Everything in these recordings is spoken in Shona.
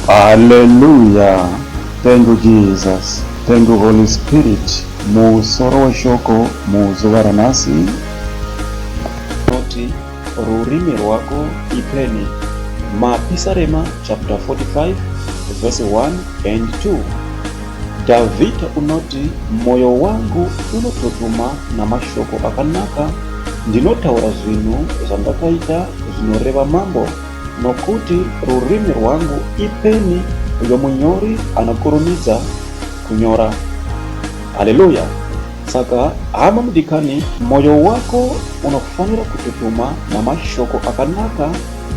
Hallelujah. Thank you Jesus. Thank you Holy Spirit. Musoro weshoko muzuva ranhasi unoti rurimi rwako ipeni. Mapisarema chapter 45 verse 1 and 2. Dhavhidha unoti moyo wangu unotutuma namashoko akanaka, ndinotaura zvinhu zvandakaita zvinoreva mambo. Nokuti rurimi rwangu ipeni yomunyori anokurumidza kunyora. Haleluya! Saka hama mudikani, mwoyo wako unofanira kututuma namashoko akanaka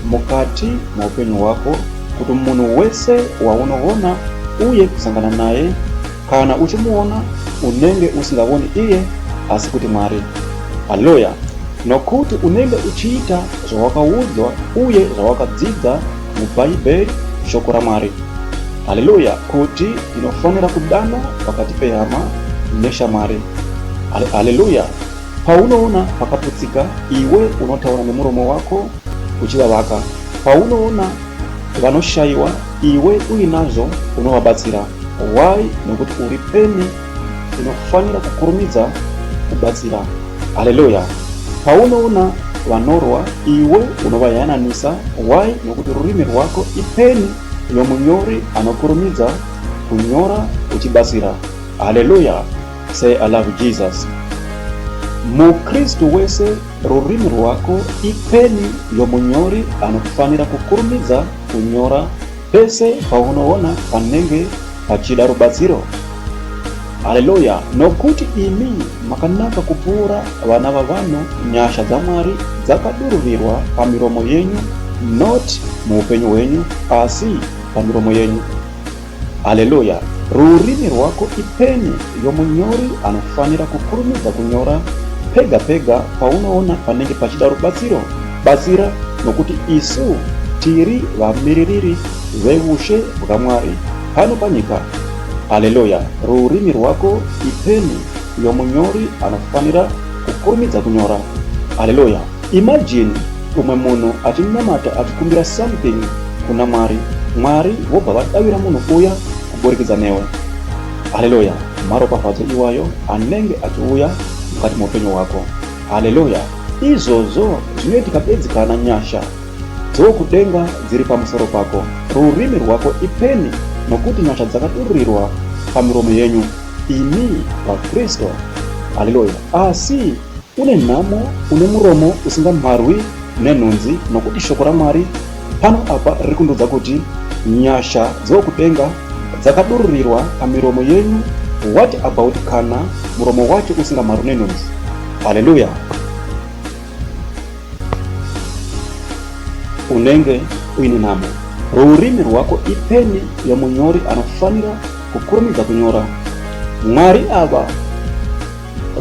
mukati meupenyu hwako kuti munhu wese waunoona uye kusangana naye, kana uchimuona unenge usingavoni iye asi kuti Mwari. Haleluya! Nokuti unenge uchiita zvawakaudzwa uye zvawakadzidza muBhaibheri, shoko raMwari. Haleluya! Kuti ndinofanira kudana pakati pehama neshamwari. Haleluya! Paunoona pakaputsika, iwe unotaura nemuromo wako uchivavaka. Paunoona vanoshayiwa, iwe uinazvo unovabatsira. Why? Nokuti uri peni inofanira kukurumidza kubatsira. Haleluya! Paunoona vanorwa, iwe unovayananisa. Why? Nokuti rurimi rwako ipeni yomunyori anokurumidza kunyora uchibatsira. Haleluya! Say I love Jesus. MuKristu wese rurimi rwako ipeni yomunyori anofanira kukurumidza kunyora pese paunoona panenge pachida rubatsiro. Haleluya! Nokuti imi makanaka kupfuura vana vavanhu, nyasha dzaMwari dzakadururirwa pamiromo yenyu, not muupenyu hwenyu, asi pamiromo yenyu. Haleluya! Rurimi rwako ipeni yomunyori anofanira kukurumidza kunyora pega pega paunoona panenge pachida rubatsiro. Batsira, nokuti isu tiri vamiririri veushe bwaMwari pano panyika. Haleluya! Rurimi rwako ipeni yomunyori anofanira kukurumidza kunyora. Haleluya! Imagine umwe munhu achinamata achikumbira something kuna Mwari, Mwari vobva vadavira munhu uya kuburikidza newe. Haleluya! Maropafadzo iwayo anenge achiuya mukati meupenyu hwako. Haleluya! Izvozvo zvinoitika bedzi kana nyasha dzokudenga dziri pamusoro pako. Rurimi rwako ipeni, nokuti nyasha dzakadururirwa pamiromo yenyu imi vaKristu. Haleluya! Asi une nhamo une muromo usingamharwi nenhunzi, nokuti shoko raMwari pano apa riri kundiudza kuti nyasha dzokudenga dzakadururirwa pamiromo yenyu. What about kana muromo wacho usingamharwi nenhunzi? Haleluya! Unenge uine nhamo. Rurimi rwako ipeni yomunyori anofanira kukurumidza kunyora. Mwari ava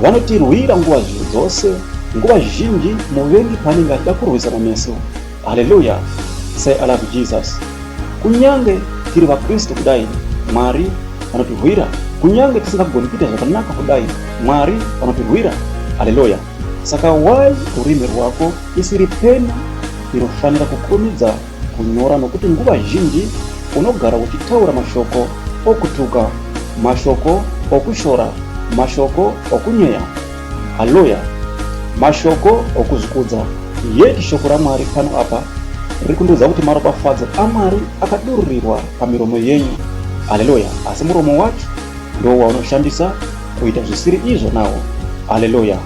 vanotirwira nguva dzose, nguva zhinji muvengi paanenge achida kurwisana nesu. Haleluya! Say I love Jesus. Kunyange tiri vaKristu kudai, Mwari vanotirwira. Kunyange tisingagoni kuita zvakanaka kudai, Mwari vanotirwira. Haleluya! Saka why rurimi rwako isiri peni inofanira kukurumidza kunyora nokuti nguva zhinji unogara uchitaura mashoko okutuka, mashoko okushora, mashoko okunyeya. Haleluya! Mashoko okuzvikudza. Yet shoko raMwari pano apa riri kundiudza kuti maropafadzo aMwari akadururirwa pamiromo yenyu. Haleluya! Asi muromo wacho ndo waunoshandisa kuita zvisiri izvo nawo. Haleluya!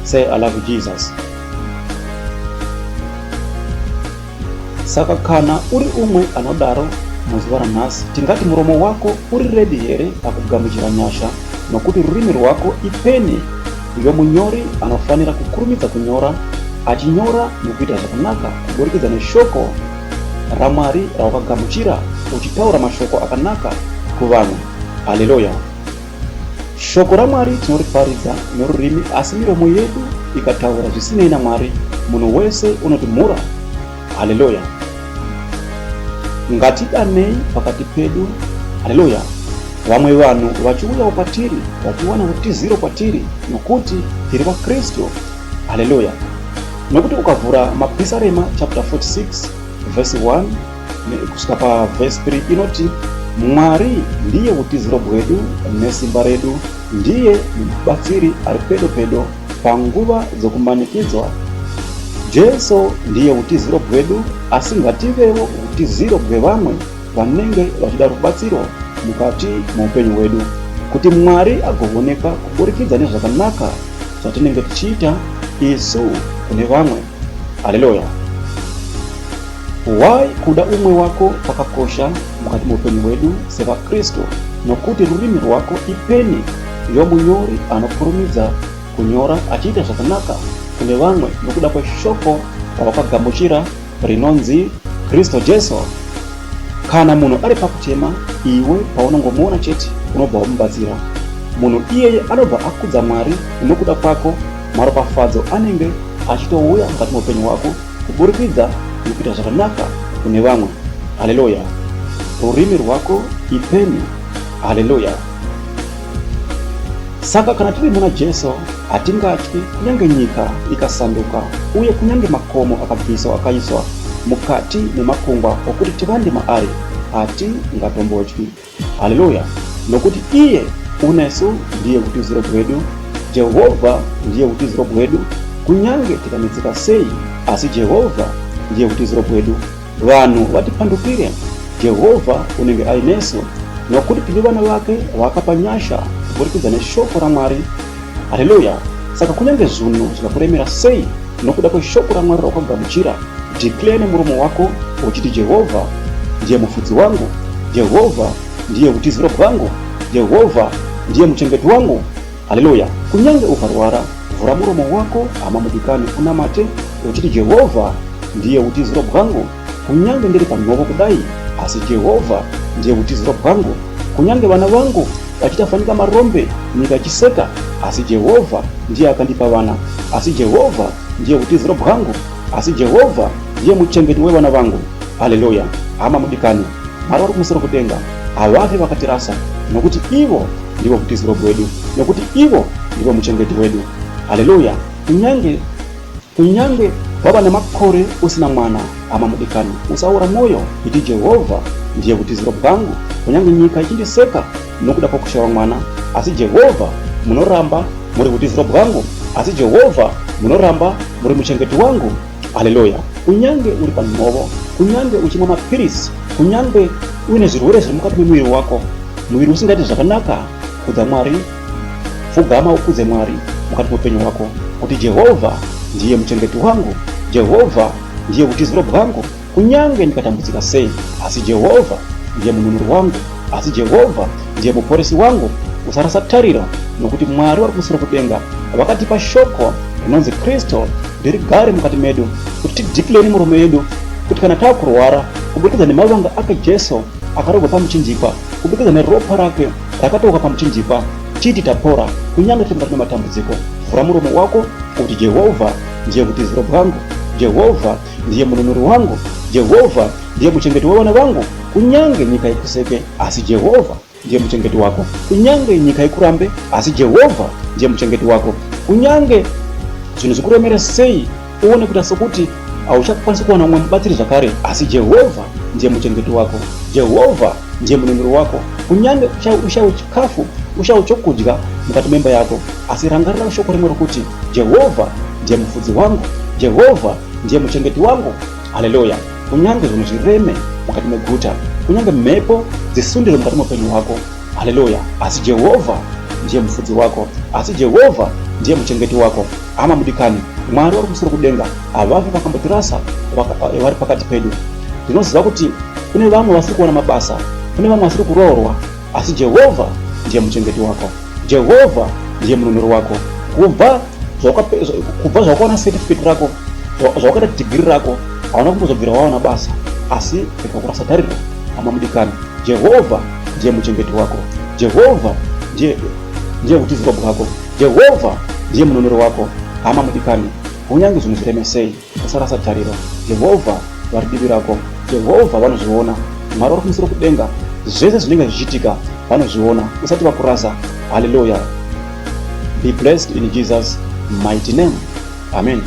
Say I love Jesus. Saka kana uri umwe anodaro muzuva ranhasi, tingati muromo wako uri ready here pakugamuchira nyasha, nokuti rurimi rwako ipeni yomunyori anofanira kukurumidza kunyora, achinyora nokuita zvakanaka kuburikidza neshoko raMwari rawakagamuchira uchitaura mashoko akanaka kuvanhu. Haleluya! Shoko raMwari tinoriparidza norurimi asi miromo yedu ikataura zvisinei naMwari munhu wese unoti mhura. Haleluya! Ngatidanei pakati pedu. Haleluya! Vamwe vanhu vachiuyawo kwatiri vachiwana utiziro kwatiri nokuti tiri vaKristu. Haleluya! Nokuti ukavhura Mapisarema chapter 46 verse 1. kusvika pavhesi 3 inoti, Mwari ndiye utiziro bwedu nesimba redu, ndiye mubatsiri ari pedo pedo panguva dzokumanikidzwa. Jesu ndiye utiziro bwedu, asi ngativewo utiziro bwevamwe vanenge vachida rubatsiro mukati moupenyu hwedu, kuti Mwari agoonekwa kuburikidza nezvakanaka zvatinenge tichiita isu kune vamwe. Haleluya! Why kuda umwe wako kwakakosha mukati meupenyu hwedu sevaKristu? Nokuti rurimi rwako ipeni yomunyori anokurumidza kunyora achiita zvakanaka kune vamwe nokuda kweshoko rawakagamuchira rinonzi Kristu Jesu. Kana munhu ari pakuchema, iwe paunongomuona chete unobva wamubatsira. Munhu iyeye anobva akudza Mwari nokuda kwako. Maropafadzo anenge achitouya mukati meupenyu hwako kuburikidza nokuita zvakanaka kune vamwe. Haleluya! Rurimi rwako ipeni. Haleluya! Saka kana tiri muna Jesu, hatingatyi kunyange nyika ikasanduka uye kunyange makomo akabviswa akaiswa mukati memakungwa okuti tivande maari, hatingatombotyi. Haleluya! Nokuti iye unesu ndiye utiziro bwedu, Jehovha ndiye utiziro bwedu, kunyange tikanetseka sei, asi Jehovha ndiye utiziro bwedu. Vanhu vatipandukire, Jehovha unenge ainesu, nokuti tiri vana vake vaakapa nyasha kuburikidza neshoko raMwari. Haleluya! Saka kunyange zvinhu zvikakuremera sei nokuda kweshoko raMwari rawakagamuchira, declare nemuromo wako uchiti, Jehovha ndiye mufudzi wangu, Jehovha ndiye utiziro bwangu, Jehovha ndiye muchengeti wangu. Haleluya! Kunyange ukarwara, vhura muromo wako, hama mudikani, unamate uchiti, Jehovha ndiye utiziro bwangu. Kunyange ndiri panhovo kudai, asi Jehovha ndiye utiziro bwangu. Kunyange vana vangu vachiita fanika marombe, nyika ichiseka, asi Jehovha ndiye akandipa vana. Asi Jehovha ndiye utiziro bwangu. Asi Jehovha ndiye muchengeti wevana vangu. Haleluya! Hama mudikani, Mwari vari kumusoro kudenga havafi vakatirasa, nokuti ivo ndivo utiziro bwedu, nokuti ivo ndivo muchengeti wedu. Haleluya! Kunyange wava nemakore usina mwana, hama mudikani, usaora mwoyo. Iti, Jehovha ndiye utiziro bwangu. Kunyange nyika ichindiseka nokuda kwokushaiwa mwana, asi Jehovha munoramba muri utiziro bwangu. Asi Jehovha munoramba muri muchengeti wangu. Haleluya! Kunyange uri panhovo, kunyange uchimwa mapirisi, kunyange uine zvirwere zviri mukati memuviri wako, muviri usingaiti zvakanaka, kudza Mwari, pfugama ukudze Mwari mukati meupenyu hwako, kuti Jehovha ndiye muchengeti wangu, Jehovha ndiye utiziro bwangu, kunyange ndikatambudzika sei, asi Jehovha ndiye mununuri wangu, asi Jehovha ndiye muporesi wangu. Usarasa tariro, nokuti Mwari vari kumusoro kudenga vakatipa shoko rinonzi Kristu ndirigare mukati medu, kuti tideclare nemuromo yedu kuti kana takurwara, kuburikidza nemavanga ake Jesu akarohwa pamuchinjikwa, kuburikidza neropa rake rakateuka pamuchinjikwa, titi tapora, kunyange tiri mukati mematambudziko. Vhura muromo wako kuti Jehovha ndiye utiziro bwangu, Jehovha ndiye mununuri wangu, Jehovha ndiye muchengeti wevana vangu. Kunyange nyika ikuseke, asi Jehovha ndiye muchengeti wako. Kunyange nyika ikurambe, asi Jehovha ndiye muchengeti wako. Kunyange zvinhu zvikuremere sei, uone kuita sokuti hauchakwanisi kuwana umwe mubatsiri zvakare, asi Jehovha ndiye muchengeti wako. Jehovha ndiye mununuri wako. Kunyange ushayiwe chikafu, ushayiwe chokudya mukati memba yako, asi rangarira shoko rimwe rokuti Jehovha ndiye mufudzi wangu, Jehovha ndiye muchengeti wangu. Haleluya! Kunyange zvinhu zvireme mukati meguta, kunyange mhepo dzisundire mukati meupenyu hwako, haleluya, asi Jehovha ndiye mufudzi wako, asi Jehovha ndiye muchengeti wako. Hama mudikani, Mwari vari kumusoro kudenga havafi vakambotirasa vari pakati pedu. Ndinoziva kuti kune vamwe vasiri kuwana mabasa, kune vamwe vasiri kuroorwa, asi Jehovha ndiye muchengeti wako. Jehovha ndiye mununuri wako. Kubva zvawakawana certificate rako, zvawakaita dhigiri rako, hauna kumbozobvira wawana basa, asi rega kurasa tariro, hama mudikani. Jehovha ndiye muchengeti wako. Jehovha ndiye utiziro bwako. Jehovha ndiye mununuri wako. Hama mudikani, kunyange zvinhu zvireme sei, usarasa tariro. Jehovha vari divi rako. Jehovha vanozviona. Mwari vari kumusoro kudenga, zvese zvinenge zvichiitika vanozviona. Usati vakurasa. Haleluya. Be blessed in Jesus' mighty name. Amen.